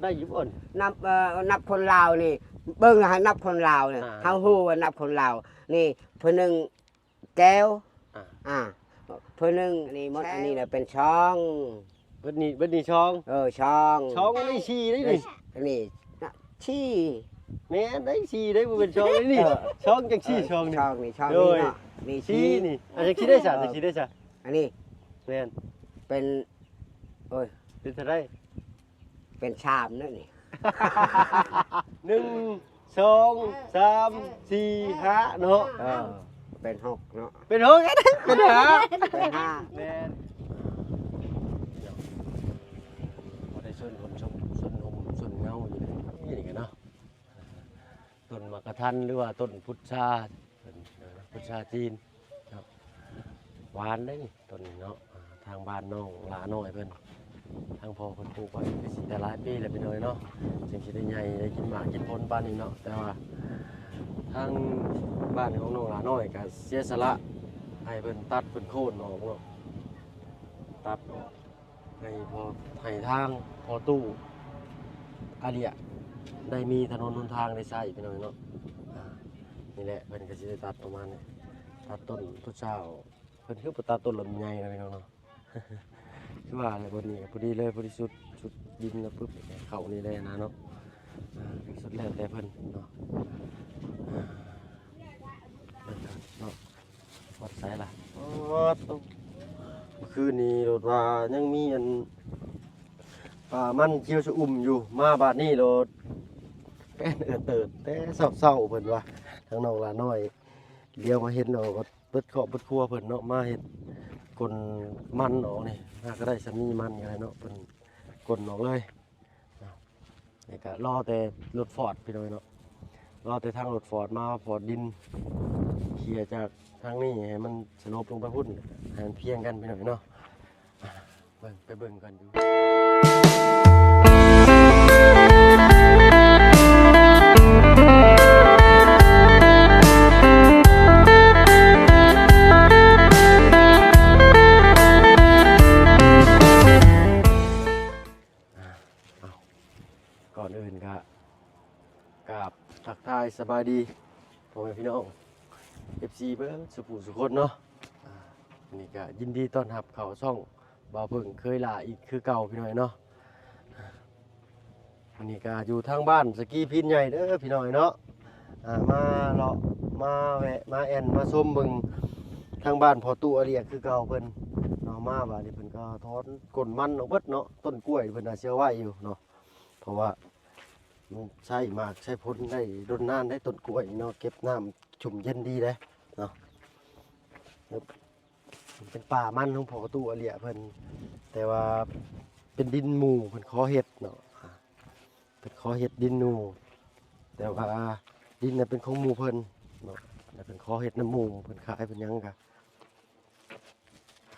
ໄດ້ຢູ່ບໍ່ນີ້? ນັບ ເອີ ນັບຄົນລາວນີ້ ເບິ່ງໃຫ້ນັບຄົນລາວນີ້ ອ່າ ເຮົາຮູ້ວ່ານັບຄົນລາວນີ້ ຜູ້ໜຶ່ງແກ້ວ ອ່າ ອ່າ ຜູ້ໜຶ່ງນີ້ໝົດ ແກ້ວ ອັນນີ້ນະເປັນຊ່ອງ ເບິດນີ້ ເບິດນີ້ຊ່ອງ ເອີ ຊ່ອງ ຊ່ອງອັນນີ້ສີ່ເດ້ນີ້ ອັນນີ້ນະສີ່ ແມ່ນໄດ໋ ສີ່ໄດ໋ ບໍ່ແມ່ນຊ່ອງເດ້ນີ້ ເອີ ຊ່ອງຈັ່ງສີ່ ເອີ ຊ່ອງນີ້ ຊ່ອງນີ້ ຊ່ອງ ໂດຍ ນີ້ເນາະ ນີ້ສີ່ ສີ່ນີ້ ອັນຈັ່ງສີ່ໄດ້ຊະ ຈັ່ງສີ່ໄດ້ຊະ ອັນນີ້ ແມ່ນ ເປັນ ໂອ້ຍ ເປັນເທົ່າໃດ? ເປັນສາມແລ້ວນີ້ ໜຶ່ງ ສອງ ສາມ ສີ່ ຫ້າເນາະ ເອີ ເປັນຫົກເນາະ ເປັນຫົກ ເປັນຫ້າ ເປັນຫ້າ ແມ່ນ ພໍໄດ້ຊົນຮົ່ມຊົນ ຊົນຮົ່ມຊົນເງົາຢູ່ນີ້ ນີ້ກະເນາະ ຕົ້ນໝາກກະທັນ ຫຼືວ່າຕົ້ນພຸດຊາ ເພິ່ນ ພຸດຊາຈີນເນາະ ຫວານເດ້ນີ້ຕົ້ນນີ້ເນາະ ອ່າ ທາງບ້ານນ້ອງຫຼ້ານ້ອຍເພິ່ນ ທາງພໍ່ເພິ່ນປູກໄວ້ ກໍຊິໄດ້ຫຼາຍປີແລ້ວພີ່ນ້ອງເນາະ ຈຶ່ງຊິໄດ້ໃຫຍ່ ໄດ້ກິນໝາກກິນຜົນປານນີ້ເນາະ ແຕ່ວ່າທາງບ້ານຂອງນ້ອງຫຼ້ານ້ອຍກໍເສຍສະຫຼະໃຫ້ເພິ່ນຕັດເພິ່ນໂຄ່ນອອກເນາະ ຕັດອອກ ໃຫ້ພໍ່ ໃຫ້ທາງພໍ່ຕູ້ອາເລຍ ໄດ້ມີຖະໜົນຫົນທາງໄດ້ໃຊ້ພີ່ນ້ອງເນາະ ອ່າ ນີ້ແຫຼະ ເພິ່ນກໍຊິໄດ້ຕັດປະມານນີ້ ຕັດຕົ້ນພຸດຊາ ເພິ່ນຄືບໍ່ຕັດຕົ້ນລຳໄຍນະພີ່ນ້ອງເນາະ ຄືວ່າແຫຼະ ບ່ອນນີ້ກໍພໍດີເລີຍ ພໍດີສຸດ ສຸດດິນແລ້ວປຶບ ເຂົ້ານີ້ໄດ້ນະເນາະ ອ່າ ສຸດແລ້ວແຕ່ເພິ່ນເນາະ ອ່າ ເນາະ ຮອດໃສລະ ໂອ້ ໂຕ ເມື່ອຄືນນີ້ໂລດວ່າຍັງມີອັນ ປ່າມັນຂຽວຊະອຸ່ມຢູ່ ມາບາດນີ້ໂລດ ແປ້ນເອີດເຕີດແຕ່ເຊົ້າໆ ເພິ່ນວ່າ ທາງນ້ອງຫຼ້ານ້ອຍ ຫຼຽວມາເຫັນ ເອົາເບິດຄອບເບິດຄົວເພິ່ນເນາະ ມາເຮັດກົ້ນມັນອອກນີ້ ຫາກໍໄດ້ຊຳນີ້ມັນກໍໄດ້ເນາະ ເພິ່ນກົ້ນອອກເລີຍ ນີ້ກໍລໍແຕ່ລົດຟອດພີ່ນ້ອງເນາະ ລໍແຕ່ທາງລົດຟອດມາຟອດດິນ ເຄຍຈາກທາງນີ້ໃຫ້ມັນສະຫຼົບລົງໄປພຸ້ນ ໃຫ້ມັນພຽງກັນພີ່ນ້ອງເນາະ ເບິ່ງ ໄປເບິ່ງກັນຢູ່ ອ່າ ເອົາ ກ່ອນອື່ນກະກາບທັກທາຍສະບາຍດີພໍ່ແມ່ພີ່ນ້ອງ ເອັຟຊີ ເບິດສູ່ຜູ້ສູ່ຄົນເນາະ ອ່າ ນີ້ກະຍິນດີຕ້ອນຮັບເຂົ້າຊ່ອງບ່າວເພິ່ງເຄີຍຫຼ້າອີກຄືເກົ່າພີ່ນ້ອງເນາະ ອ່າ ອັນນີ້ກະຢູ່ທາງບ້ານສະກີພີນໃຫຍ່ເດີພີ່ນ້ອງເນາະ ອ່າ ມາເລາະມາແວະມາແອ່ນມາຊົມເບິ່ງທາງບ້ານພໍ່ຕູ້ອາເລຍຄືເກົ່າເພິ່ນເນາະ ມາບາດນີ້ເພິ່ນກໍຖອນກົ້ນມັນອອກເບິດເນາະ ຕົ້ນກ້ວຍເພິ່ນອາດຊິເອົາໄວ້ຢູ່ເນາະ ເພາະວ່າມັນໃຊ້ໝາກໃຊ້ຜົນໄດ້ດົນນານໄດ້ຕົ້ນກ້ວຍເນາະ ເກັບນ້ຳຊຸ່ມເຢັນດີເດ້ເນາະ ເປັນປ່າມັນຂອງພໍ່ຕູ້ອາເລຍເພິ່ນ ແຕ່ວ່າເປັນດິນໝູ່ເພິ່ນຂໍເຮັດເນາະ ເພິ່ນຂໍເຮັດດິນໝູ່ ແຕ່ວ່າດິນນະເປັນຂອງໝູ່ເພິ່ນເນາະ ແລ້ວເພິ່ນຂໍເຮັດນຳໝູ່ ເພິ່ນຂາຍເພິ່ນຫຍັງກະ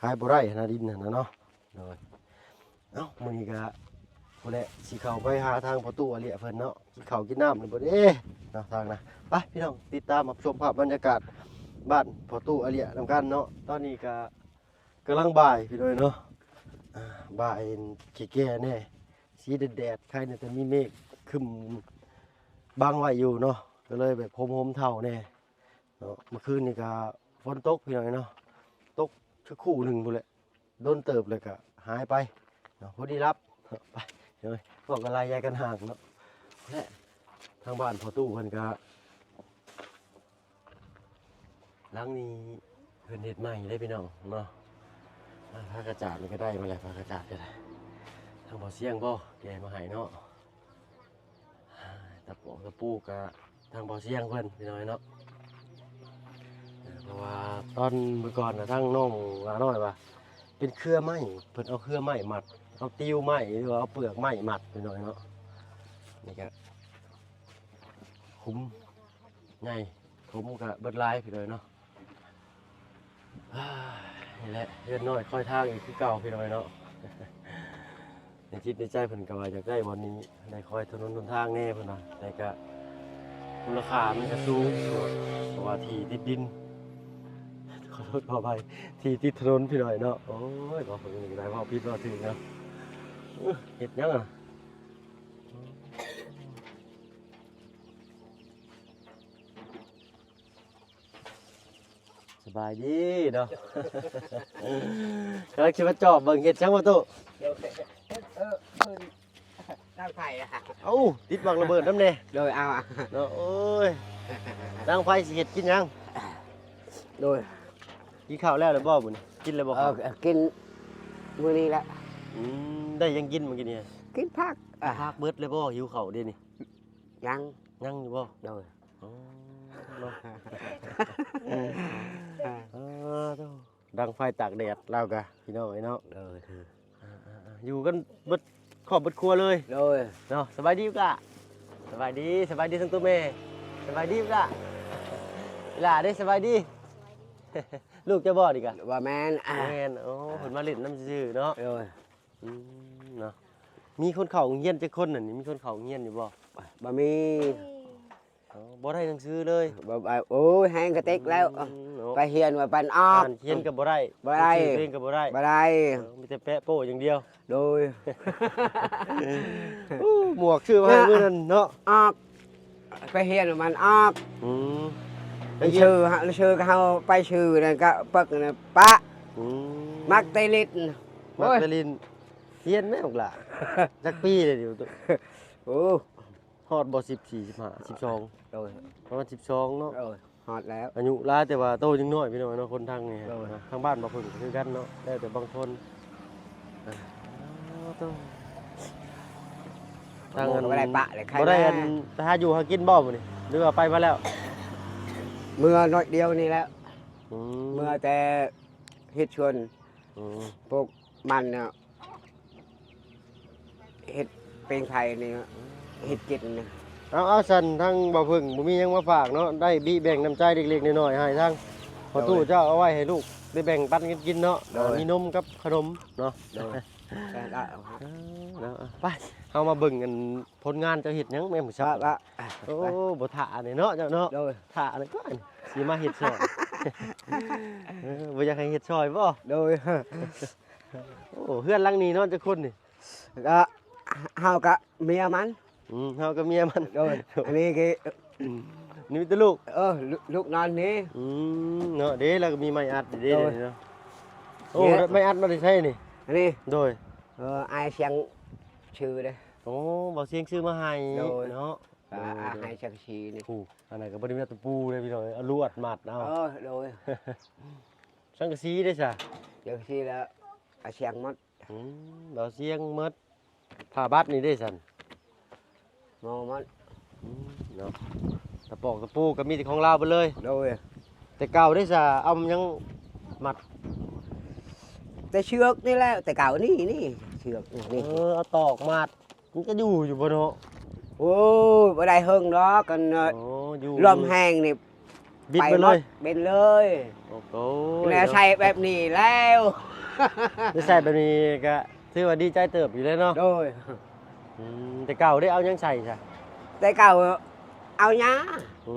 ຂາຍບໍ່ໄດ້ຫັ້ນນະ ດິນຫັ້ນນະເນາະ ໂດຍ ເອົ້າ ມື້ນີ້ກະພຸ້ນແຫຼະ ຊິເຂົ້າໄປຫາທາງພໍ່ຕູ້ອາເລຍເພິ່ນເນາະ ກິນເຂົ້າກິນນ້ຳແລ້ວບໍ່ເດ້ເນາະ ທາງນະ ໄປພີ່ນ້ອງ ຕິດຕາມຮັບຊົມພາບບັນຍາກາດບ້ານພໍ່ຕູ້ອາເລຍນຳກັນເນາະ ຕອນນີ້ກະ ກຳລັງບ່າຍພີ່ນ້ອງເນາະ ອ່າ ບ່າຍແກ່ໆແດ່ ສີແດດໆ ໄຄແດ່ ແຕ່ມີເມກຄຶ້ມບັງໄວ້ຢູ່ເນາະ ກໍເລີຍແບບໂຮມໆເທົາແດ່ເນາະ ເມື່ອຄືນນີ້ກໍຝົນຕົກພີ່ນ້ອງເນາະ ຕົກຄືຄູ່ໜຶ່ງພຸ້ນແຫຼະ ດົນເຕີບແລ້ວກໍຫາຍໄປເນາະ ພໍດີຫຼັບ ໄປ ເອີຍ ພວກກໍໄລ່ຍາຍກັນຫ່າງເນາະ ແລະ ທາງບ້ານພໍ່ຕູ້ເພິ່ນກໍ ຫຼັງນີ້ເພິ່ນເຮັດໃໝ່ເດ້ພີ່ນ້ອງເນາະ ອ່າ ຜ້າກະຈາດນີ້ກໍໄດ້ມາແລ້ວ ຜ້າກະຈາດກໍໄດ້ ທາງບໍ່ສຽງບໍ່ແກ່ມາໃຫ້ເນາະ ຕະປອກຕະປູກະທາງບໍ່ສຽງເພິ່ນພີ່ນ້ອງເນາະ ເພາະວ່າຕອນມື້ກ່ອນນະ ທາງນ້ອງຫຼ້ານ້ອຍວ່າເປັນເຄືອໄມ້ ເພິ່ນເອົາເຄືອໄມ້ມັດ ເອົາຕິວໄມ້ ຫຼືວ່າເອົາເປືອກໄມ້ມັດພີ່ນ້ອງເນາະ ນີ້ກະຂຸມໃຫຍ່ ຖົມກະເບິດຫຼາຍພີ່ນ້ອງເນາະ ອ່າ ນີ້ແຫຼະ ເຮືອນນ້ອຍຄອຍທາງອີກຄືເກົ່າພີ່ນ້ອງເນາະ ໃນຈິດໃນໃຈເພິ່ນກໍວ່າຢາກໄດ້ບ່ອນນີ້ ໄດ້ຄອຍຖະໜົນຫົນທາງແດ່ເພິ່ນວ່າ ແຕ່ກະມູນລະຄ່າມັນກະສູງ ເພາະວ່າທີ່ຕິດດິນ ຂໍໂທດຂໍອະໄພ ທີ່ຕິດຖະໜົນພີ່ນ້ອງເນາະ ໂອ້ຍ ເວົ້າເພິ່ນກໍໄດ້ເວົ້າຜິດເວົ້າຖືກເນາະ ເຮັດຫຍັງອະ ບາຍດີເນາະ ກຳລັງຊິມາຈອບເບິ່ງເຮັດຫຍັງບໍ່ຕູ້? ເອີ ເພິ່ນ ຕັ້ງໄຟອະ ເອົ້າ ຕິດບັກລະເບີດນຳແດ່ ໂດຍ ເອົາ ເນາະ ໂອ້ຍ ຕັ້ງໄຟຊິເຮັດກິນຫຍັງ? ໂດຍ ກິນເຂົ້າແລ້ວແລ້ວບໍ່ມື້ນີ້? ກິນແລ້ວບໍ່? ເອີ ເຂົ້າ ກິນມື້ນີ້ແຫຼະ ອືມ ໄດ້ຫຍັງກິນມື້ກີ້ນີ້? ກິນຜັກ ຜັກເບິດແລ້ວບໍ່? ຫິວເຂົ້າເດນີ້ ຍັງ ຍັງຢູ່ບໍ່? ໂດຍ ອໍ ເນາະ ເອີ ໂທ້ ດັງໄຟຕາກແດດລາວກະ ພີ່ນ້ອງເອີຍເນາະ ໂດຍ ອ່າໆໆ ຢູ່ກັນເບິດຄອບເບິດຄົວເລີຍ ໂດຍ ເນາະ ສະບາຍດີກະ ສະບາຍດີ ສະບາຍດີທັງໂຕແມ່ ສະບາຍດີກະ ຫຼ້າເດ້ ສະບາຍດີ ລູກເຈົ້າບໍ່ນີ້ກະ? ບໍ່ແມ່ນ ແມ່ນ ໂອ້ ເພິ່ນມາຫຼິ້ນນຳຊື່ໆ ເນາະ ໂດຍ ອືມ ເນາະ ມີຄົນເຂົ້າໂຮງຮຽນຈັກຄົນນັ້ນ ມີຄົນເຂົ້າໂຮງຮຽນຢູ່ບໍ່? ບໍ່ມີ ອໍ ບໍ່ໄດ້ໜັງສືເລີຍ ບໍ່ ບໍ່ ໂອ້ຍ ແຮງກະຕິກແລ້ວ ອືມ ເນາະ ໄປຮຽນວ່າປັນອອກ ອ່ານຮຽນກໍບໍ່ໄດ້ ບໍ່ໄດ້ ໜັງສືຕົວເອງກໍບໍ່ໄດ້ ບໍ່ໄດ້ ເອີ ມີແຕ່ແປະໂປ້ຢ່າງດຽວ ໂດຍ ໂອ້ ໝວກຊື້ມາໃຫ້ມື້ນັ້ນເນາະ ອອກ ໄປຮຽນມັນອອກ ອືມ ໄປຊື້ ຊື້ກໍເຮົາໄປຊື້ນັ້ນກໍປຶກນັ້ນປະ ອືມ ມັກແຕ່ຫຼິ້ນ ມັກແຕ່ຫຼິ້ນ ໂອ້ຍ ຮຽນແມ່ບັກຫຼ້າ ຈັກປີແລ້ວ? ໂອ້ ຮອດບໍ່ ສິບສີ່ ສິບຫ້າ ສິບສອງ ໂດຍ ປະມານສິບສອງເນາະ ໂດຍ ຮອດແລ້ວ ອາຍຸຫຼາຍແຕ່ວ່າໂຕຍັງນ້ອຍ ພີ່ນ້ອງເນາະ ຄົນທາງນີ້ ໂດຍ ທາງບ້ານບໍ່ເພິ່ງຄືກັນເນາະ ແລ້ວແຕ່ບາງຄົນ ອ່າ ໂຕ ທາງອັນ ບໍ່ໄດ້ປະເລີຍ ບໍ່ໄດ້ອັນ ໄປຫາຢູ່ຫາກິນບໍ່ມື້ນີ້ ຫຼືວ່າໄປມາແລ້ວ? ເມືອໜ້ອຍດຽວນີ້ແຫຼະ ອືມ ເມືອແຕ່ເຮັດສວນ ອືມ ປູກມັນເນາະ ເຮັດເປັງໄພນີ້ ເຮັດກິນນະ ເອົາ ເອົາ ຊັ້ນທາງບ່າວເພິ່ງບໍ່ມີຫຍັງມາຝາກເນາະ ໄດ້ບິແບ່ງນ້ຳໃຈເລັກໆ ນ້ອຍໆ ໃຫ້ທາງພໍ່ຕູ້ເຈົ້າ ເອົາໄວ້ໃຫ້ລູກໄດ້ແບ່ງປັນກັນກິນເນາະ ໂດຍ ມີນົມກັບຂະໜົມເນາະ ໂດຍ ເອີ ເນາະ ໄປ ເຮົາມາເບິ່ງອັນ ຜົນງານເຈົ້າເຮັດຫຍັງແມ່ມື້ເຊົ້າ? ໂອ້ ບໍ່ຖ້ານີ້ເນາະເຈົ້າເນາະ ໂດຍ ຖ້ານີ້ກ່ອນ ຊິມາເຮັດຊ່ອຍ ເອີ ບໍ່ຢາກໃຫ້ເຮັດຊ່ອຍບໍ່? ໂດຍ ໂອ້ ເຮືອນຫຼັງນີ້ນອນຈັກຄົນນີ້? ກະເຮົາກະເມຍມັນ ອືມ ເຮົາກັບເມຍມັນ ໂດຍ ອັນນີ້ຄື ອືມ ນີ້ມີແຕ່ລູກ ເອີ ລູກ ລູກນອນນີ້ ອືມ ເນາະ ເດ້ ແລ້ວກໍມີໄມ້ອັດເດ້ ໂດຍ ເນາະ ໂອ້ ເດ້ ໄມ້ອັດມາແຕ່ໃສນີ້? ອັນນີ້ ໂດຍ ເອີ ອ້າຍຊຽງຊື້ເດ້ ໂອ້ ບ່າວຊຽງຊື້ມາໃຫ້ ໂດຍ ເນາະ ອ່າ ໂດຍ ອ້າຍຊຽງຊີ້ນີ້ ໂອ້ ອັນນັ້ນກໍບໍ່ໄດ້ມີຕະປູເດ້ພີ່ນ້ອງ ເອົາລວດມັດເອົາ ເອີ ໂດຍ ສັງກະສີເດ້ຊະ? ສັງກະສີແລ້ວ ອ້າຍຊຽງໝົດ ອືມ ບ່າວຊຽງໝົດ ຜ້າບັດນີ້ເດ້ຊັ້ນ? ໝໍໝົດ ອືມ ເນາະ ຕະປອກຕະປູກໍມີແຕ່ຂອງລາວເບິດເລີຍ ໂດຍ ແຕ່ເກົ່າເດ້ຊະ ເອົາຫຍັງມັດ? ແຕ່ເຊືອກນີ້ແຫຼະ ແຕ່ເກົ່ານີ້ ນີ້ ເຊືອກນີ້ ນີ້ ເອີ ເອົາຕອກມັດ ມັນກໍຢູ່ຢູ່ບໍ່ເນາະ? ໂອ້ຍ ບໍ່ໄດ້ເຫິງດອກ ກັນ ໂອ້ ຢູ່ ລົມແຮງນີ້ ບິດໄປເບິດເລີຍ ເປັນເລີຍ ໂອ້ໂຫ ແລ້ວໃຊ້ແບບນີ້ແລ້ວ ໄດ້ໃຊ້ແບບນີ້ກະຖືວ່າດີໃຈເຕີບຢູ່ເດ້ເນາະ ໂດຍ ອືມ ແຕ່ເກົ່າໄດ້ເອົາຫຍັງໃສ່ຊະ? ແຕ່ເກົ່າເອົາຫຍ້າ ອື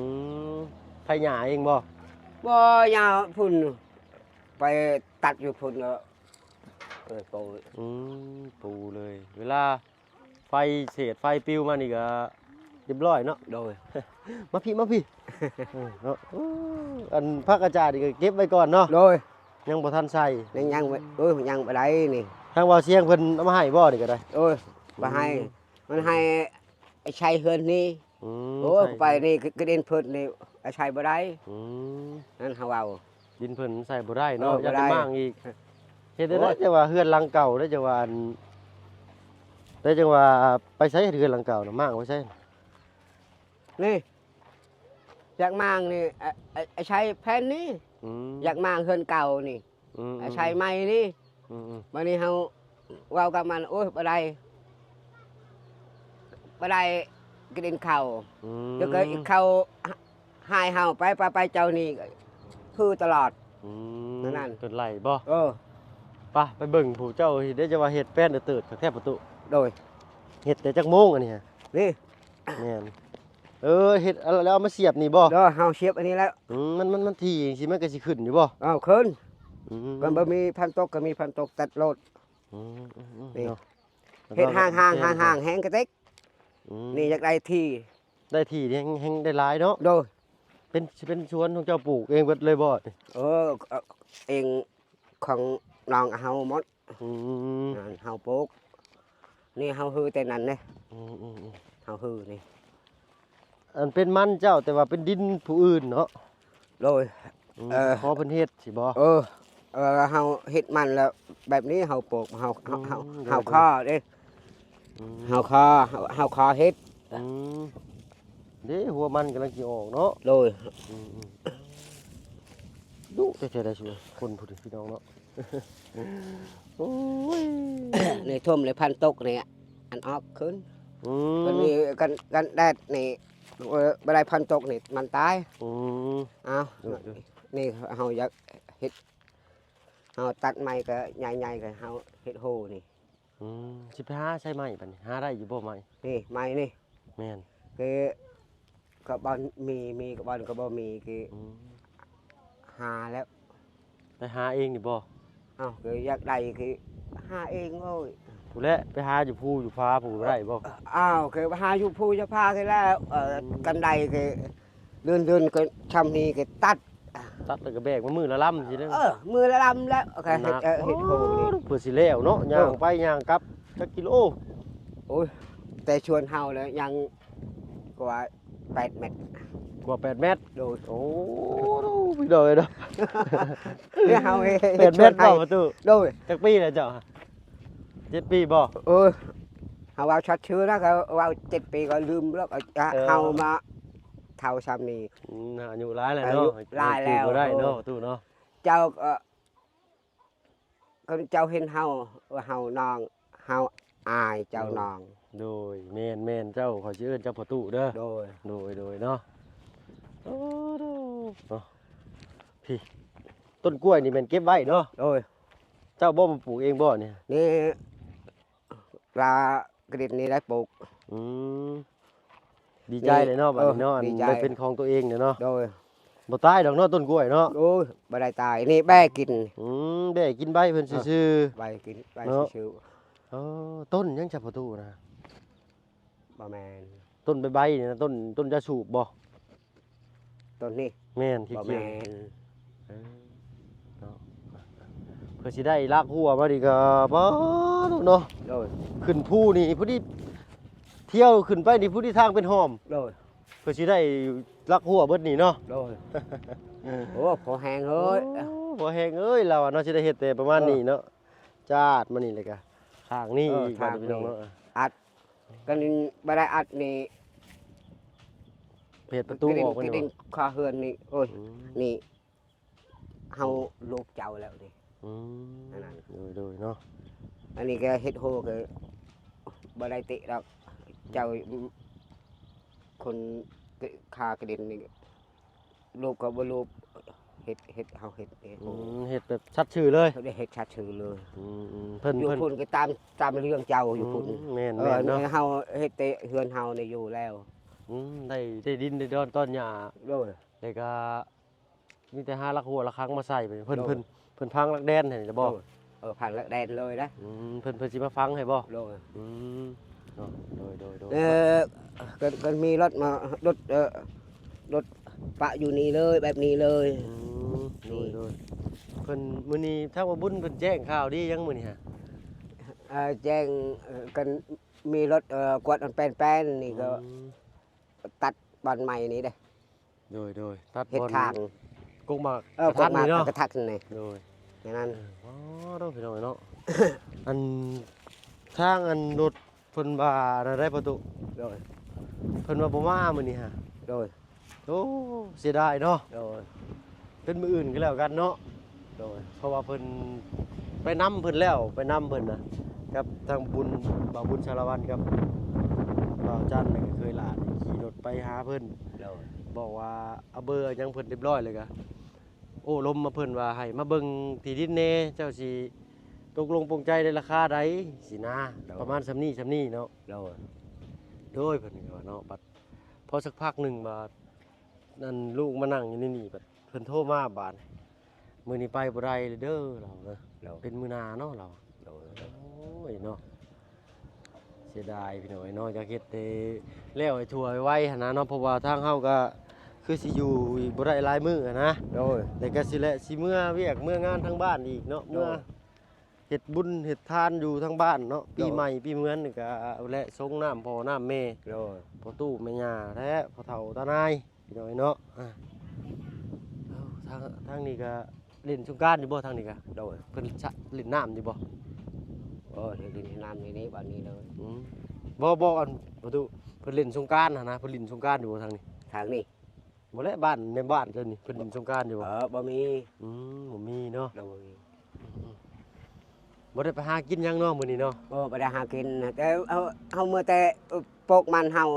ມ ໄຖຫຍ້າເອງບໍ່? ບໍ່ ຫຍ້າພຸ້ນ ໄປຕັດຢູ່ພຸ້ນ ກໍເປີດໂປ ອືມ ປູເລີຍ ເວລາ ໄຟເສດໄຟປິວມານີ້ກໍຮຽບຮ້ອຍເນາະ ໂດຍ ມາພີ້ ມາພີ້ ເອີ ເນາະ ໂອ້ ອັນຜັກກາດຈາດນີ້ກໍເກັບໄວ້ກ່ອນເນາະ ໂດຍ ຍັງບໍ່ທັນໃສ່ ຍັງ ຍັງ ເອີ ຍັງບໍ່ໄດ້ນີ້ ທາງບ່າວຊຽງເພິ່ນເອົາມາໃຫ້ບໍ່ນີ້ກໍໄດ້? ໂອ້ຍ ບໍ່ໃຫ້ ອືມ ມັນໃຫ້ໄອ້ໄຊເຮືອນນີ້ ອືມ ໂອ້ຍ ໄປນີ້ກະດິນເພິ່ນນີ້ອາໄສບໍ່ໄດ້ ອືມ ນັ້ນເຮົາເວົ້າ ດິນເພິ່ນໃສ່ບໍ່ໄດ້ເນາະ ເອີ ຢ້ານໄປມ້າງອີກ ເຮັດໄດ້ ໂອ້ຍ ແຕ່ວ່າເຮືອນຫຼັງເກົ່າໄດ້ ຈັ່ງວ່າອັນ ໄດ້ຈັ່ງວ່າໄປໃສເຮືອນຫຼັງເກົ່ານະ ມ້າງໄປໃສ? ນີ້ ຢາກມ້າງນີ້ ອາ ອາ ອາໄສແຜ່ນນີ້ ອືມ ຢາກມ້າງເຮືອນເກົ່ານີ້ ອືມໆໆ ອາໄສໃໝ່ນີ້ ອືມໆ ບາດນີ້ເຮົາເວົ້າກັບມັນ ໂອ້ຍ ບໍ່ໄດ້ ບໍ່ໄດ້ກິນເຂົ້າ ອືມ ແລ້ວກໍເຂົ້າ ຫາຍເຮົາໄປ ໄປ ໄປເຈົ້ານີ້ຄືຕະຫຼອດ ອືມ ນັ້ນ ເພິ່ນໄລ່ບໍ່? ເອີ ໄປ ໄປເບິ່ງຜູ້ເຈົ້າເຮັດເດ້ ຈະວ່າເຮັດແປ້ນເຕີດຄັກແທ້ປະຕູ ໂດຍ ເຮັດແຕ່ຈັກໂມງອັນນີ້? ນີ້ ແມ່ນ ເອີ ເຮັດແລ້ວເອົາມາສຽບນີ້ບໍ່? ໂດຍ ເຮົາສຽບອັນນີ້ແລ້ວ ອືມ ມັນ ມັນ ມັນຖີ່ຈັ່ງຊີ້ ມັນກໍຊິຂຶ້ນຢູ່ບໍ່? ເອົາຂຶ້ນ ອືມ ກໍບໍ່ມີພັນຕົກ ກໍມີພັນຕົກຕັດໂລດ ອືມໆໆ ນີ້ ເນາະ ເຮັດຫ່າງໆ ຫ່າງໆ ແຮງກະຕິກ ອືມ ນີ້ຢາກໄດ້ທີ່ ໄດ້ທີ່ແຮງ ແຮງໄດ້ຫຼາຍເນາະ ໂດຍ ເປັນ ຊິເປັນສວນຂອງເຈົ້າປູກເອງເບິດເລີຍບໍ່ນີ້? ເອີ ເອີ ເອງຂອງນ້ອງເຮົາໝົດ. ອືມ ນັ້ນເຮົາປູກ ນີ້ເຮົາຮືແຕ່ນັ້ນເດ້. ອືມໆໆ ເຮົາຮືນີ້ ອັນເປັນມັນເຈົ້າ ແຕ່ວ່າເປັນດິນຜູ້ອື່ນເນາະ? ໂດຍ. ອືມ ເອີ ຂໍເພິ່ນເຮັດຊິບໍ່? ເອີ ເອີ ເຮົາເຮັດມັນແລ້ວແບບນີ້ ເຮົາປູກ ເຮົາ ອືມ ເຮົາ ໂດຍ ເຮົາ ໂດຍ ຂໍເດ້. ອືມ ເຮົາຂໍ ເຮົາ ເຮົາຂໍເຮັດ. ອືມ ເດ້ ຫົວມັນກຳລັງຊິອອກເນາະ? ໂດຍ. ອືມໆ ດຸແທ້ໆ ໄດ້ຊຸຄົນພຸ້ນພີ່ນ້ອງເນາະ. ໂອ້ຍ ນີ້ຖ້ວມແລ້ວພັນຕົກນີ້ ອັນອອກຂຶ້ນ. ອືມ ມັນມີກັນ ກັນແດດນີ້ ເອີ ບໍ່ໄດ້ພັນຕົກນີ້ມັນຕາຍ. ອືມ ອ້າວ ໂດຍໆ ນີ້ເຮົາຢາກເຮັດ ເຮົາຕັດໄມ້ກໍໃຫຍ່ໆ ກໍເຮົາເຮັດໂຮນີ້. ອືມ ຊິໄປຫາໃສໄມ້ບັດນີ້ ຫາໄດ້ຢູ່ບໍ່ໄມ້? ນີ້ໄມ້ນີ້ ແມ່ນ ຄືກໍບໍ່ມີ ມີກໍບໍ່ ກໍບໍ່ມີ ຄື ອືມ ຫາແລ້ວ ໄປຫາເອງນີ້ບໍ່? ອ້າວ ກໍຢາກໄດ້ຄືຫາເອງໂອ້ຍ ຜູ້ແຫຼະ ໄປຫາຢູ່ພູຢູ່ຜາຜູ້ໄດ້ບໍ່? ອ້າວ ຄືໄປຫາຢູ່ພູຢູ່ຜາຄືແລ້ວ ເອີ ອືມ ກັນໄດ້ຄື ເດີນໆ ກໍຊ່ຳນີ້ກໍຕັດ ຕັດແລ້ວກໍແບກມາມື້ລະລຳຊີ້ເດີ. ເອີ ມື້ລະລຳແລ້ວ ກໍເຮັດ ໜັກ ເອີ ເຮັດໂຮນີ້ ເພື່ອຊິແລ້ວເນາະ ເອີ ຍ່າງໄປຍ່າງກັບຈັກກິໂລ? ໂອ້ຍ ແຕ່ສວນເຮົາແລ້ວຍັງກວ່າແປດແມັດ ກວ່າແປດແມັດ. ໂດຍ. ໂອ້ ພີ່ນ້ອງເອີຍເນາະ ເຮົາເຮັດ ແປດແມັດ ເຮັດສວນໄຮ່ ບໍ່ປະຕູ? ໂດຍ. ຈັກປີແລ້ວເຈົ້າ? ເຈັດປີບໍ່? ເອີ ເຮົາເວົ້າຊັດຊື່ນະ ກໍເວົ້າເຈັດປີກໍລືມແລ້ວ ເອີ ເຮົາມາເຖົ້າຊ່ຳນີ້. ອືມ ອາຍຸຫຼາຍແລ້ວເນາະ ອາຍຸຫຼາຍແລ້ວ ບໍ່ໄດ້ເນາະ ປະຕູເນາະ. ເຈົ້າກໍ ຄັນເຈົ້າເຫັນເຮົາ ວ່າເຮົານ້ອງ ເຮົາອາຍເຈົ້າ ໂດຍ ນ້ອງ. ໂດຍ ແມ່ນໆ ເຈົ້າ ຂ້ອຍຊິເອີ້ນເຈົ້າພໍ່ຕູ້ເດີ. ໂດຍ ໂດຍໆ ເນາະ. ໂອ້ ເນາະ ພີ່ ຕົ້ນກ້ວຍນີ້ແມ່ນເກັບໄວ້ເນາະ? ໂດຍ. ເຈົ້າບໍ່ມາປູກເອງບໍ່ນີ້? ນີ້ ລາກະດິນນີ້ໄດ້ປູກ. ອືມ ດີໃຈເລີຍເນາະ ເອີ ບັດນີ້ເນາະ ອັນ ດີໃຈ ໄດ້ເປັນຂອງຕົວເອງເລີຍເນາະ. ໂດຍ. ບໍ່ຕາຍດອກເນາະ ຕົ້ນກ້ວຍເນາະ. ໂອ້ຍ ບໍ່ໄດ້ຕາຍ ນີ້ແບ້ກິນ. ອືມ ແບ້ກິນໃບເພິ່ນ ເອີ ຊື່ໆ ໃບກິນໃບ ເນາະ ຊື່ໆ. ເອີ ຕົ້ນຫຍັງຊະພໍ່ຕູ້ນະ? ບໍ່ແມ່ນ ຕົ້ນໃບໆ ນີ້ນະ ຕົ້ນ ຕົ້ນຢາສູບບໍ່? ຕົ້ນນີ້ ແມ່ນ ບໍ່ແມ່ນ ເອີ ເນາະ ເພື່ອຊິໄດ້ລາກຫົວມານີ້ກໍບໍ່ເນາະ. ໂດຍ. ຂຶ້ນພູນີ້ພໍດີ ທ່ຽວຂຶ້ນໄປນີ້ພໍດີທາງເປັນຮ່ອມ. ໂດຍ. ເພື່ອຊິໄດ້ລາກຫົວເບິດນີ້ເນາະ. ໂດຍ. ໂອ້ ພໍແຮງເອີຍ ໂອ້ ພໍແຮງເອີຍ ລາວວ່າເນາະ ຊິໄດ້ເຮັດແຕ່ປະມານນີ້ເນາະ. ເອີ ຈາດມານີ້ ແລ້ວກໍທາງນີ້ ເອີ ອີກ ທາງນີ້ ບາດນີ້ ພີ່ນ້ອງເນາະ ອັດ ຄັນບໍ່ໄດ້ອັດນີ້ ເຮັດປະຕູອອກ ກະດິນ ກະດິນຄາເຮືອນນີ້ ໂອ້ຍ ອືມ ນີ້ ເຮົາລູກເຈົ້າແລ້ວນີ້. ອືມ ອັນນັ້ນ ໂດຍໆ ເນາະ. ອັນນີ້ກໍເຮັດໂຮກໍບໍ່ໄດ້ຕິດອກ ເຈົ້າ ອືມ ຄົນຄາກະດິນນີ້ ລູບກໍບໍ່ລູບ ເຮັດ ເຮັດ ເຮົາເຮັດເອງ. ອືມ ເຮັດແບບສັດຊື່ເລີຍ ເຮັດສັດຊື່ເລີຍ. ອືມໆ ເພິ່ນ ຢູ່ ເພິ່ນ ພຸ້ນກໍຕາມ ຕາມເລື່ອງເຈົ້າຢູ່ພຸ້ນ. ອືມ ແມ່ນໆ ເນາະ ເຮົາເຮັດແຕ່ເຮືອນເຮົານີ້ຢູ່ແລ້ວ. ອືມ ໄດ້ ໄດ້ດິນໄດ້ດອນຕອນຫຍ້າ. ໂດຍ. ແລ້ວກໍມີແຕ່ຫາຫຼັກຫົວຫຼັກຄັງມາໃສ່. ເພິ່ນ ໂດຍ ເພິ່ນ ເພິ່ນຝັງຫຼັກແດນໃຫ້ແລ້ວບໍ່? ໂດຍ. ເອີ ຝັງຫຼັກແດນເລີຍນະ. ອືມ ເພິ່ນ ເພິ່ນຊິມາຝັງໃຫ້ບໍ່? ໂດຍ. ອືມ ເນາະ ໂດຍໆໆ. ເອີ ກໍ ກໍມີລົດມາ ລົດ ເອີ ລົດປະຢູ່ນີ້ເລີຍ ແບບນີ້ເລີຍ. ອືມ ໂດຍໆ. ເພິ່ນ ມື້ນີ້ທາງບ່າວບຸນເພິ່ນແຈ້ງຂ່າວດີຫຍັງມື້ນີ້ຫະ? ເອີ ແຈ້ງ ເອີ ກັນມີລົດ ເອີ ກວດອັນແປນໆ ນີ້ກໍ ອືມ ຕັດບ່ອນໃໝ່ນີ້ເດ້. ໂດຍໆ ຕັດ ເຮັດ ບ່ອນ ທາງ ກົກໝາກ ເອີ ກົກໝາກ ກະທັກນີ້ເນາະ. ກະທັກນີ້ ໂດຍ ແນວນັ້ນ. ເອີ ອໍ ເນາະ ພີ່ນ້ອງເອີຍເນາະ. ອັນ ທາງອັນລົດເພິ່ນວ່າອັນໃດປະຕູ? ໂດຍ. ເພິ່ນວ່າບໍ່ມາມື້ນີ້ຫະ? ໂດຍ. ໂອ້ ເສຍດາຍເນາະ. ໂດຍ. ເປັນມື້ອື່ນກໍແລ້ວກັນເນາະ. ໂດຍ. ເພາະວ່າເພິ່ນໄປນຳເພິ່ນແລ້ວ ໄປນຳເພິ່ນນະ ກັບທາງບຸນ ບ່າວບຸນສາລະວັນ ກັບບ່າວຈັນ ແລ້ວກໍເຄີຍຫຼານຂີ່ລົດໄປຫາເພິ່ນ. ໂດຍ. ບອກວ່າເອົາເບີຫຍັງເພິ່ນຮຽບຮ້ອຍ ແລ້ວກໍໂອ້ລົມມາເພິ່ນວ່າໃຫ້ມາເບິ່ງທີ່ດິນແດ່ ເຈົ້າຊິຕົກລົງປົງໃຈໄດ້ລາຄາໃດຊີ້ນະ. ໂດຍ. ປະມານສ່ຳນີ້ສ່ຳນີ້ເນາະ. ໂດຍ. ໂດຍ ເພິ່ນກໍວ່າເນາະ. ບັດພໍສັກພັກໜຶ່ງ ບາດ ອັນລູກມານັ່ງຢູ່ໃນນີ້ ບັດເພິ່ນໂທມາບາດ ມື້ນີ້ໄປບໍ່ໄດ້ເລີຍເດີ ລາວນະ. ໂດຍ. ເປັນມື້ໜ້າເນາະ ລາວ. ໂດຍ. ໂອ້ຍເນາະ ເສຍດາຍພີ່ນ້ອງເອີຍເນາະ. ຢາກເຮັດໃຫ້ແລ້ວໃຫ້ທົ່ວໄວໆ ຫັ້ນນະເນາະ ເພາະວ່າທາງເຮົາກໍເຄ ຄືຊິຢູ່ອີກບໍ່ໄດ້ຫຼາຍມື້ຫັ້ນນະ. ໂດຍ ແລ້ວກໍຊິແຫຼະ ຊິເມືອວຽກເມືອງານທາງບ້ານອີກເນາະ. ໂດຍ ເມືອເຮັດບຸນເຮັດທານຢູ່ທາງບ້ານເນາະ. ໂດຍ ປີໃໝ່ປີເມືອນນີ້ກໍແຫຼະ ສົງນ້ຳພໍ່ນ້ຳແມ່. ໂດຍ ພໍ່ຕູ້ແມ່ຍ່າແທ້ ພໍ່ເຖົ້າຕານາຍ ພີ່ນ້ອງເນາະ. ອ່າ ເອົ້າ ທາງ ທາງນີ້ກໍ ຫຼິ້ນສົງການຢູ່ບໍ່ທາງນີ້ກະ? ໂດຍ ເພິ່ນສະ ຫຼິ້ນນ້ຳຢູ່ບໍ່? ໂອ້ຍ ຫຼິ້ນນ້ຳໃນນີ້ ບ້ານນີ້ເລີຍ. ອືມ ບໍ່ ບໍ່ ອັນ ປະຕູ ເພິ່ນຫຼິ້ນສົງການຫັ້ນນະ ເພິ່ນຫຼິ້ນສົງການຢູ່ບໍ່ທາງນີ້? ທາງນີ້ ບໍ່ແຫຼະ ບ້ານໃນບ້ານເຈົ້ານີ້ ເພິ່ນຫຼິ້ນສົງການຢູ່ບໍ່? ເອີ ບໍ່ມີ. ອືມ ບໍ່ມີເນາະ. ໂດຍ ບໍ່ໄດ້ໄປຫາກິນຫຍັງເນາະມື້ນີ້ເນາະ? ບໍ່ ບໍ່ໄດ້ຫາກິນ ແຕ່ເຮົາ ເຮົາເມືອແຕ່ ເອີ ປົກມັນ ເຮົາ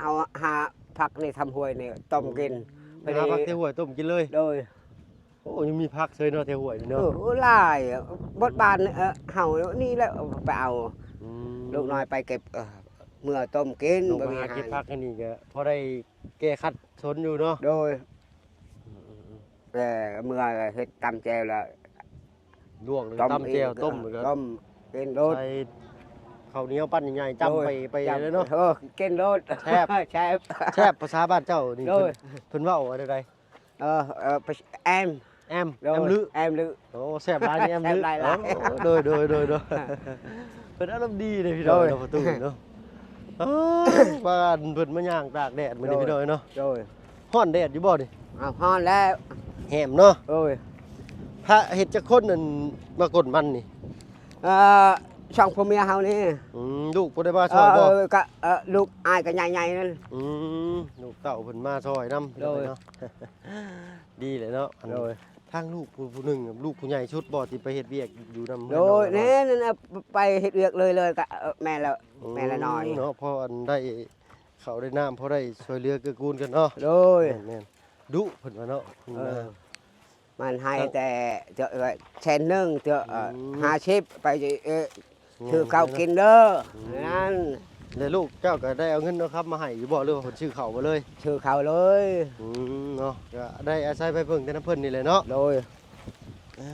ເຮົາຫາຜັກໃນທຳຫ້ວຍນີ້ຕົ້ມກິນ. ອືມ ໄປຫາຜັກແຖວຫ້ວຍຕົ້ມກິນເລີຍ? ໂດຍ. ໂອ້ ຍັງມີຜັກເຊີຍເນາະ ແຖວຫ້ວຍນີ້ເນາະ. ເອີ ຫຼາຍ ເບິດບ້ານ ເອີ ເຮົານີ້ແຫຼະໄປເອົາ. ອືມ ລູກນ້ອຍໄປເກັບ ເອີ ເມືອຕົ້ມກິນ. ລົງໄປຫາເກັບຜັກອັນນີ້ກໍພໍໄດ້ແກ້ຂັດສົນຢູ່ເນາະ. ໂດຍ. ອືມໆໆ ແຕ່ເມືອເຮັດຕຳແຈ່ວແລ້ວ ລວກ ຕຳແຈ່ວ ຕົ້ມ ແລ້ວກໍຕົ້ມກິນໂລດ. ໃສ່ເຂົ້າໜຽວປັ້ນໃຫຍ່ໆ ຈ້ຳໄປ ໄປເລີຍເນາະ. ເອີ ກິນໂລດ ແຊບ ແຊບ ແຊບ. ພາສາບ້ານເຈົ້ານີ້ ໂດຍ ເພິ່ນ ເພິ່ນເວົ້າວ່າແນວໃດ? ເອີ ເອີ ແອມ ແອມ ໂດຍ ແອມລຶ ແອມລຶ. ໂອ້ ແຊບຫຼາຍນີ້ ແອມລຶ. ໂອ້ ໂດຍ ໂດຍ ໂດຍ ໂດຍ. ເພິ່ນອາລົມດີເດ້ພີ່ນ້ອງເນາະ ປະຕູເນາະ. ອ້າວ ວ່າເພິ່ນມາຍ່າງຕາກແດດມື້ນີ້ ໂດຍ ພີ່ນ້ອງເນາະ. ໂດຍ. ຮ້ອນແດດຢູ່ບໍ່ນີ້? ອ້າວ ຮ້ອນແລ້ວ ແຮມເນາະ. ໂດຍ. ພາເຮັດຈັກຄົນ ອັນ ມາກົນມັນນີ້? ເອີ ສອງຜົວເມຍເຮົານີ້. ອືມ ລູກບໍ່ໄດ້ມາຊ່ອຍບໍ່? ເອີ ກະ ເອີ ລູກອ້າຍກະໃຫຍ່ໆນັ້ນ. ອືມ ລູກເຕົ້າເພິ່ນມາຊ່ອຍນຳ. ໂດຍ ເນາະ ດີແຫຼະເນາະ. ອັນ ໂດຍ. ທາງລູກຜູ້ ຜູ້ໜຶ່ງ ລູກຜູ້ໃຫຍ່ສຸດບໍ່ ທີ່ໄປເຮັດວຽກຢູ່ນຳ? ໂດຍ ເຮືອນນຳ ແນ່ ນັ້ນນະ ໄປເຮັດວຽກເລີຍໆ ກະ ເອີ ແມ່ນແລ້ວ ອືມ ແມ່ນລະນ້ອຍ. ເນາະ ເພາະອັນໄດ້ເຂົ້າໄດ້ນ້ຳ ພໍໄດ້ຊ່ວຍເຫຼືອເກື້ອກູນກັນເນາະ. ໂດຍ. ແມ່ນໆ ດຸເພິ່ນວ່າເນາະ. ເອີ ມັນໃຫ້ແຕ່ເທື່ອ ເອີ ແສນໜຶ່ງ ເທື່ອ ອືມ ຫ້າສິບ ໄປ ເອີ ຊື້ເຂົ້າກິນເດີ. ອືມ ນັ້ນ ແລ້ວລູກເຈົ້າກໍໄດ້ເອົາເງິນເອົາຄຳມາໃຫ້ຢູ່ບໍ່ ຫຼືວ່າເພິ່ນຊື້ເຂົ້າມາເລີຍ? ຊື້ເຂົ້າເລີຍ. ອືມ ເນາະ ກໍໄດ້ອາໄສໄປເພິ່ງແຕ່ນຳເພິ່ນນີ້ແຫຼະເນາະ. ໂດຍ. ເອີ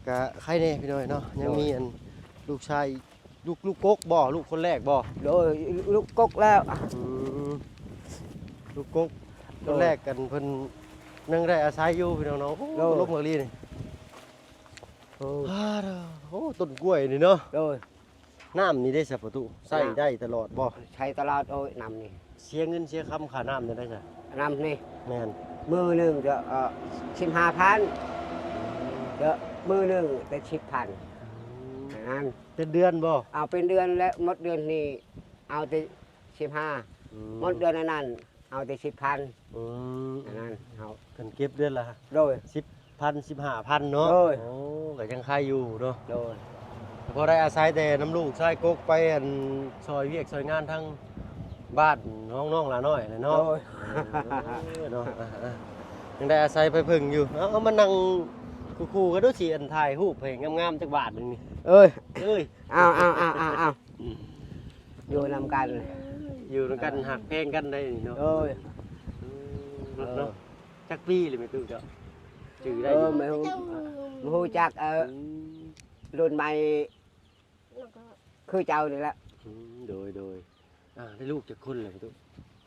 ກະໄຄແດ່ພີ່ນ້ອງເນາະ ຍັງ ໂດຍ ມີອັນລູກຊາຍ ລູກ ລູກກົກບໍ່? ລູກຄົນແລກບໍ່? ໂດຍ ລູກກົກແລ້ວ. ອືມ ລູກກົກ ໂດຍ ຄົນແລກກັນ ເພິ່ນຍັງໄດ້ອາໄສຢູ່ພີ່ນ້ອງເນາະ. ໂອ້ ໂດຍ ລົມຄັກອີ່ຫຼີນີ້. ໂອ້ ໂອ້ ຕົ້ນກ້ວຍນີ້ເນາະ. ໂດຍ. ນ້ຳນີ້ເດ້ສະປະຕູ ໃຊ້ໄດ້ຕະຫຼອດບໍ່? ໃຊ້ຕະຫຼອດ. ໂອ້ຍ ນ້ຳນີ້ ເສຍເງິນເສຍຄຳຄ່ານ້ຳແນວໃດຊະ? ນ້ຳນີ້ ແມ່ນ ມື້ໜຶ່ງເທື່ອ ເອີ ສິບຫ້າພັນ ເທື່ອມື້ໜຶ່ງແຕ່ສິບພັນ. ອືມ ອັນນັ້ນ ເປັນເດືອນບໍ່? ເອົາເປັນເດືອນ ແລະ ໝົດເດືອນນີ້ເອົາແຕ່ສິບຫ້າ. ອືມ ໝົດເດືອນອັນນັ້ນ ເອົາແຕ່ສິບພັນ. ອືມ ອັນນັ້ນເຮົາ ເພິ່ນເກັບເດືອນລະ ໂດຍ ສິບພັນ ສິບຫ້າພັນເນາະ. ໂດຍ. ໂອ້ ກໍຍັງໄຄຢູ່ເນາະ. ໂດຍ. ພໍໄດ້ອາໄສແຕ່ນຳລູກຊາຍກົກໄປ ອັນ ຊ່ອຍວຽກຊ່ອຍງານທາງບ້ານຂອງນ້ອງຫຼ້ານ້ອຍແຫຼະເນາະ. ໂດຍ. ເອີ ເນາະ ອ່າ ຍັງໄດ້ອາໄສໄປເພິ່ງຢູ່. ເອົາ ເອົາມານັ່ງຄູ່ໆກັນດູ ຊິ ອັນ ຖ່າຍຮູບໃຫ້ງາມໆຈັກບາດໜຶ່ງນີ້. ເອີຍ ເອີຍ ເອົາໆໆໆ ຢູ່ນຳກັນ ຢູ່ນຳກັນ ເອີ ຮັກແພງກັນໄດ້ນີ້ເນາະ. ໂດຍ. ອືມ ເນາະ ຈັກປີແລ້ວແມ່ຕູ້ເຈົ້າ ຈື່ໄດ້ຢູ່ບໍ່? ເອີ ບໍ່ຮູ້ ບໍ່ຮູ້ຈັກ ເອີ ອືມ ລຸ້ນໃໝ່ ແລ້ວກໍຄືເຈົ້ານີ້ແຫຼະ. ອືມ ໂດຍໆ. ອ່າ ໄດ້ລູກຈັກຄົນແລ້ວແມ່ຕູ້?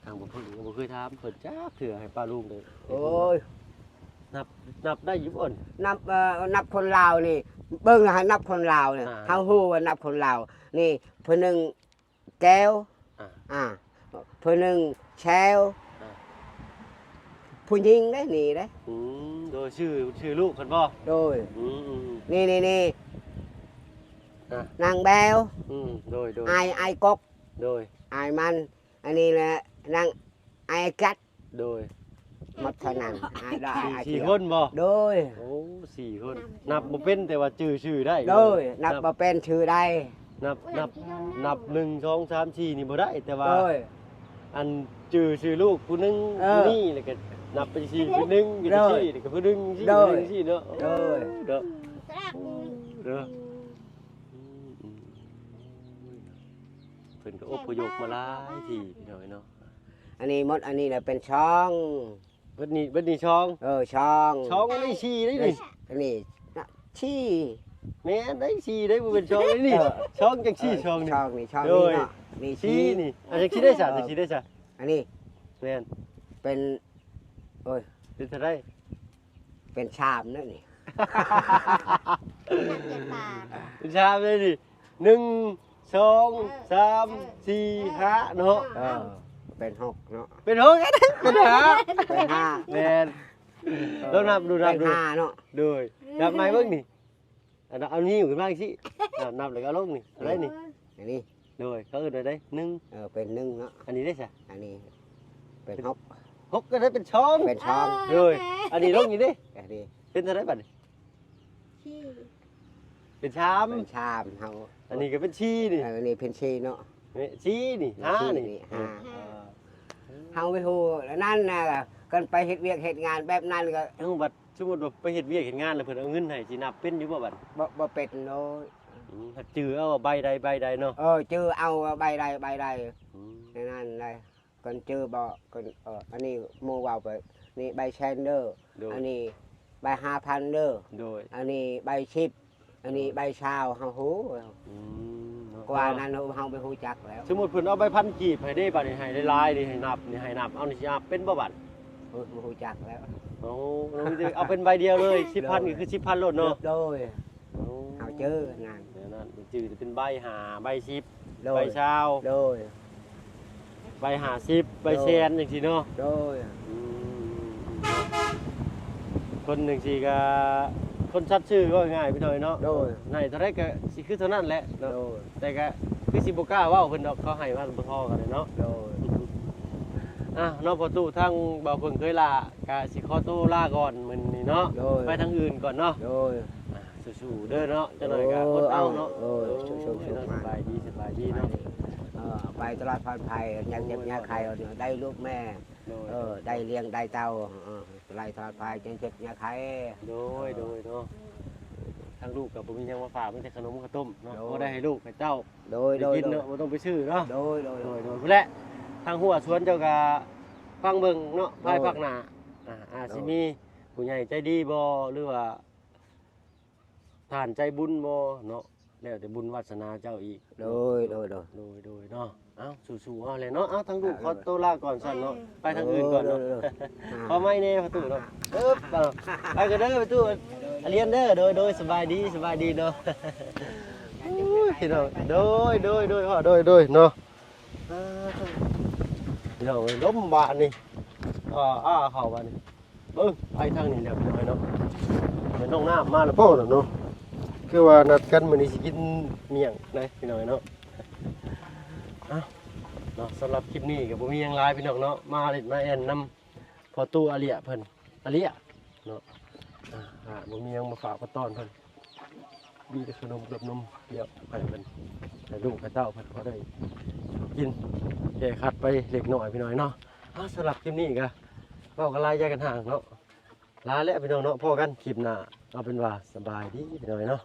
ທາງບໍ່ເພິ່ນ ຍັງບໍ່ເຄີຍຖາມເພິ່ນຈັກເທື່ອ ໃຫ້ປ້າລຸງໄດ້. ໂອ້ຍ ນັບ ນັບໄດ້ຢູ່ບໍ່? ນັບ ເອີ ນັບຄົນລາວນີ້ ເບິ່ງໃຫ້ນັບຄົນລາວນີ້. ອ່າ ເຮົາຮູ້ວ່ານັບຄົນລາວນີ້ ຜູ້ໜຶ່ງແກ້ວ ອ່າ ອ່າ ຜູ້ໜຶ່ງແຊວ ອ່າ ຜູ້ຍິງເດ້ ນີ້ເດ້. ອືມ ໂດຍ ຊື່ ຊື່ລູກເພິ່ນບໍ່? ໂດຍ. ອືມໆໆ ນີ້ໆໆ ອ່າ ນາງແບວ. ອືມ ໂດຍໆ ອ້າຍ ອ້າຍກົກ. ໂດຍ. ອ້າຍມັນ ອັນນີ້ແຫຼະ ນາງ ອ້າຍກັດ. ໂດຍ. ໝົດເທົ່ານັ້ນ ອ້າຍ ອ້າຍ ສີ່ຄົນບໍ່? ໂດຍ. ໂອ້ ສີ່ຄົນ ນັບບໍ່ເປັນ ແຕ່ວ່າຈື່ຊື່ໄດ້. ໂດຍ. ນັບ ນັບບໍ່ເປັນ ຊື່ໄດ້. ນັບ ນັບ ນັບ ໜຶ່ງ ສອງ ສາມ ສີ່ ນີ້ບໍ່ໄດ້ ແຕ່ວ່າ ໂດຍ ອັນຈື່ຊື່ລູກຜູ້ໜຶ່ງ ເອີ ຜູ້ນີ້ ແລ້ວກໍນັບໄປສີ່ ຜູ້ໜຶ່ງ ໂດຍ ສີ່ ແລ້ວກໍຜູ້ໜຶ່ງ ສີ່ ໂດຍ ຜູ້ໜຶ່ງ ສີ່ເນາະ. ໂດຍ. ໂດຍ ເດີ ອືມ ອືມ ເພິ່ນກໍອົບພະຍົບມາຫຼາຍທີ່ ພີ່ນ້ອງເນາະ. ອັນນີ້ໝົດ ອັນນີ້ລະເປັນຊ່ອງ ເບິດນີ້ ເບິດນີ້ຊ່ອງ. ເອີ ຊ່ອງ ຊ່ອງ ອັນນີ້ສີ່ໄດ໋ນີ້. ອັນນີ້ນະ ສີ່ ແມ່ນໄດ໋ ສີ່ໄດ໋ ບໍ່ແມ່ນຊ່ອງໄດ໋ນີ້. ເອີ ຊ່ອງຈັ່ງສີ່ ເອີ ຊ່ອງນີ້ ຊ່ອງນີ້ ຊ່ອງ ໂດຍ ນີ້ເນາະ ນີ້ສີ່ ສີ່ນີ້. ອັນຈັ່ງຊີ້ໄດ້ຊະ ຈັ່ງຊີ້ໄດ້ຊະ. ອັນນີ້ ແມ່ນ ເປັນ ໂອ້ຍ ເປັນເທົ່າໃດ? ເປັນຊາມແລ້ວນີ້ ເປັນຊາມເລີຍນີ້ ໜຶ່ງ ສອງ ເອີ ສາມ ເອີ ສີ່ ເອີ ຫ້າເນາະ ເອີ ເປັນຫົກເນາະ ເປັນຫົກ ເປັນຫ້າ ເປັນຫ້າ ແມ່ນ ເອີ ລອງນັບດູ ນັບດູ ເປັນຫ້າເນາະ ໂດຍ ນັບໃໝ່ເບິ່ງນີ້ ອັນ ເອົານິ້ວຂຶ້ນມາຈັ່ງຊີ້ ອາ ນັບແລ້ວກໍເອົາລົງນີ້ ເທົ່າໃດນີ້? ອັນນີ້ ໂດຍ ເຂົາເອີ້ນວ່າໃດ? ໜຶ່ງ ເອີ ເປັນໜຶ່ງເນາະ ອັນນີ້ເດ້ຊະ? ອັນນີ້ເປັນຫົກ ຫົກກໍໄດ້ເປັນສອງ ເປັນສອງ ໂດຍ ອັນນີ້ລົງນີ້ເດ້? ອັນນີ້ ເປັນເທົ່າໃດບັດນີ້? ສີ່ ເປັນສາມ ເປັນສາມ ເຮົາ ອັນນີ້ກໍເປັນສີ່ນີ້ ເອີ ອັນນີ້ເປັນສີ່ເນາະ ນີ້ສີ່ນີ້ ຫ້ານີ້ ຫ້າ ເອີ ເຮົາໄປຮູ້ອັນນັ້ນນະ ຄັນໄປເຮັດວຽກເຮັດງານແບບນັ້ນກໍ ເອົ້າ ບັດ ສົມມຸດວ່າໄປເຮັດວຽກເຮັດງານແລ້ວເພິ່ນເອົາເງິນໃຫ້ ຊິນັບເປັນຢູ່ບໍ່ບັດ? ບໍ່ ບໍ່ເປັນໂດຍ ອືມ ຫາກຈື່ເອົາວ່າໃບໃດໃບໃດເນາະ ເອີ ຈື່ເອົາວ່າໃບໃດໃບໃດ ອືມ ແນວນັ້ນໄດ໋ ຄັນຈື່ບໍ່ ຄັນ ເອີ ອັນນີ້ໝູ່ເວົ້າໄປ ນີ້ໃບແສນເດີ ໂດຍ ອັນນີ້ໃບຫ້າພັນເດີ ໂດຍ ອັນນີ້ໃບສິບ ອັນນີ້ໃບຊາວ ເຮົາຮູ້ ອືມ ເນາະ ກວ່ານັ້ນເຮົາ ເຮົາໄປຮູ້ຈັກແລ້ວ ສົມມຸດເພິ່ນເອົາໃບພັນກີບໃຫ້ເດ້ ບາດນີ້ໃຫ້ຫຼາຍໆນີ້ ໃຫ້ນັບນີ້ ໃຫ້ນັບ ເອົານີ້ຊິນັບເປັນບໍ່ບັດ? ໂອ້ຍ ບໍ່ຮູ້ຈັກແລ້ວ ໂອ້ ເອົາເປັນໃບດຽວເລີຍ ສິບພັນກໍຄືສິບພັນໂລດເນາະ ໂດຍ ໂອ້ ເຮົາຈື່ນັ້ນ ແນວນັ້ນ ຈື່ແຕ່ເປັນໃບຫ້າ ໃບສິບ ໂດຍ ໃບຊາວ ໂດຍ ໃບຫ້າສິບ ໃບແສນ ໂດຍ ຈັ່ງຊີ້ເນາະ ໂດຍ ອືມ ຄົນຈັ່ງຊີ້ກໍຄົນສັດຊື່ ເວົ້າງ່າຍໆ ພີ່ນ້ອງເນາະ ໂດຍ ໃຫ້ເທົ່າໃດກໍຊິຄືເທົ່ານັ້ນແຫຼະເນາະ ໂດຍ ແຕ່ກໍຄືຊິບໍ່ກ້າເວົ້າເພິ່ນດອກ ເຂົາໃຫ້ມາບໍ່ພໍກັນເນາະ ໂດຍ ອ່ະ ເນາະ ພໍ່ຕູ້ ທາງບ່າວເພິ່ງເຄີຍລາ ກະຊິຂໍໂຕລາກ່ອນມື້ນີ້ເນາະ ໂດຍ ໄປທາງອື່ນກ່ອນເນາະ ໂດຍ ອ່າ ສູ້ໆເດີເນາະ ຈັກໜ້ອຍກໍອົດເອົາເນາະ ໂດຍ ໂດຍ ສູ້ໆ ໂດຍ ສະບາຍດີ ສະບາຍດີເນາະ ເອີ ໄປຕະຫຼອດປອດໄພ ຢ່າເຈັບຢ່າໄຂ້ ໄດ້ລູກແມ່ ໂດຍ ເອີ ໄດ້ລ້ຽງໄດ້ເຕົ້າ ເອີ ໄລ່ທອດພາຍ ຈັ່ງເຈັບຢ່າໄຂ້ ໂດຍ ເອີ ໂດຍເນາະ ທາງລູກກໍບໍ່ມີຫຍັງມາຝາກ ມີແຕ່ຂະໜົມເຂົ້າຕົ້ມເນາະ ໂດຍ ພໍໄດ້ໃຫ້ລູກໃຫ້ເຕົ້າ ໂດຍ ໄດ້ກິນເນາະ ໂດຍ ບໍ່ຕ້ອງໄປຊື້ເນາະ ໂດຍ ໂດຍ ໂດຍ ໂດຍ ພຸ້ນແຫຼະ ທາງຫົວສວນເຈົ້າກໍຟັງເບິ່ງເນາະ ໂດຍ ພາຍພາກໜ້າ ອ່າ ອາດຊິມີ ໂດຍ ຜູ້ໃຫຍ່ໃຈດີບໍ່ ຫຼືວ່າ ທ່ານໃຈບຸນບໍ່ເນາະ ແລ້ວແຕ່ບຸນວາສະໜາເຈົ້າອີກ ໂດຍ ໂດຍ ໂດຍ ໂດຍ ໂດຍເນາະ ເອົ້າ ສູ້ໆ ເອົາແຫຼະເນາະ ເອົາ ທາງລູກຂໍໂຕລາກ່ອນຊັ້ນເນາະ ໄປທາງອື່ນກ່ອນເນາະ ໂດຍ ໂດຍ ຂໍໄມ້ແດ່ປະຕູເນາະ ເອີ ໄປກັນເດີປະຕູ ອາລຽນເດີ ໂດຍ ໂດຍ ສະບາຍດີ ສະບາຍດີເນາະ ໂອ້ຍ ພີ່ນ້ອງ ໂດຍ ໂດຍ ໂດຍ ໂດຍ ໂດຍເນາະ ອ່າ ພີ່ນ້ອງເອີຍ ລົມບາດນີ້ ອ່າ ອ່າ ເຂົ້າບາດນີ້ ເບິ່ງ ໄປທາງນີ້ແລ້ວພີ່ນ້ອງເນາະ ແມ່ນ້ອງນ້ຳມາແລ້ວບໍ່ນະເນາະ ຄືວ່ານັດກັນມື້ນີ້ຊິກິນໝ້ຽງໄດ໋ພີ່ນ້ອງເນາະ ເອົ້າ ເນາະ ສຳລັບຄລິບນີ້ກໍບໍ່ມີຫຍັງຫຼາຍພີ່ນ້ອງເນາະ ມາຫຼິ້ນມາແອ່ນນຳພໍ່ຕູ້ອາເລຍເພິ່ນ ອາເລຍເນາະ ອ່າ ບໍ່ມີຫຍັງມາຝາກມາຕ້ອນເພິ່ນ ມີແຕ່ຂະໜົມກັບນົມ ດຽວໃຫ້ເພິ່ນ ໃຫ້ລູກໃຫ້ເຕົ້າເພິ່ນພໍໄດ້ກິນ ແກ້ຂັດໄປເລັກນ້ອຍພີ່ນ້ອງເນາະ ອ່າ ສຳລັບຄລິບນີ້ກໍເວົ້າກັນຫຼາຍຢາຍກັນຫ່າງເນາະ ລາແລ້ວພີ່ນ້ອງເນາະ ພໍ້ກັນຄລິບໜ້າ ເອົາເປັນວ່າສະບາຍດີພີ່ນ້ອງເນາະ.